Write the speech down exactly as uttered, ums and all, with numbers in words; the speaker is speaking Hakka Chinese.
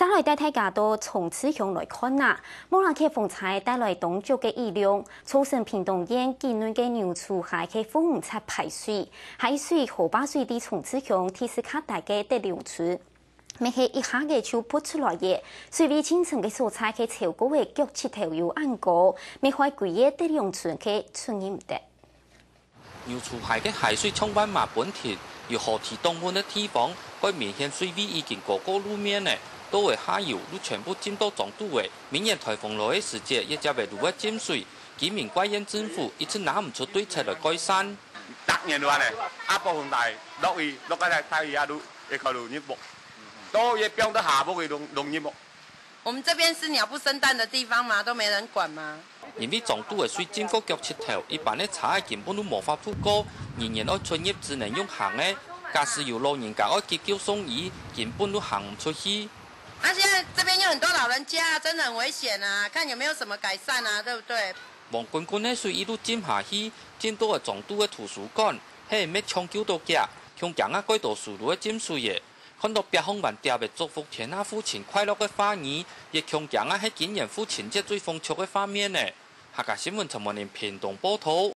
再來帶大家到長治鄉來看啊，莫拉克風災帶來當足个雨量，造成屏東縣境內个牛池溪个湖五節排水，溪水河壩水在長治鄉第四較大个德隆村，乜係一下个就潑出來个，水位盡深个所在个超過个腳膝頭有恁高，乜害歸个德隆村个出入毋得。 牛池溪个溪水像萬馬奔騰，有河堤擋穩个地方，蓋明顯水位已經高過路面了。到了下游，路全部浸到庄肚了。明年颱風來个時節，也接會路會浸水。居民怪怨政府一直拿毋出對策來改善。逐年都恁呢，啊，暴風大，落雨，落个大，大雨啊，路，會靠路入屋，到也放到下屋个攏，攏入屋。 我們這邊是鳥不生蛋的地方嗎？都沒人管嗎？因為庄肚个水浸過腳膝頭，一般个車仔根本都無法度過，人員愛出入只能用行个。假使有老人家愛急救送醫，根本都行毋出去。那現在這邊有很多老人家，真的很危險啊，看有沒有什麼改善啊，對不對？黃滾滾个水一路浸下去，浸到个庄肚个圖書館，係毋係搶救到佢，恐驚啊蓋多樹路个浸水个。 看到壁項還貼个祝福天下父親快樂个話語，也恐驚啊係今年父親節最風趣个畫面呢。客家新聞陳文玲屏東報導。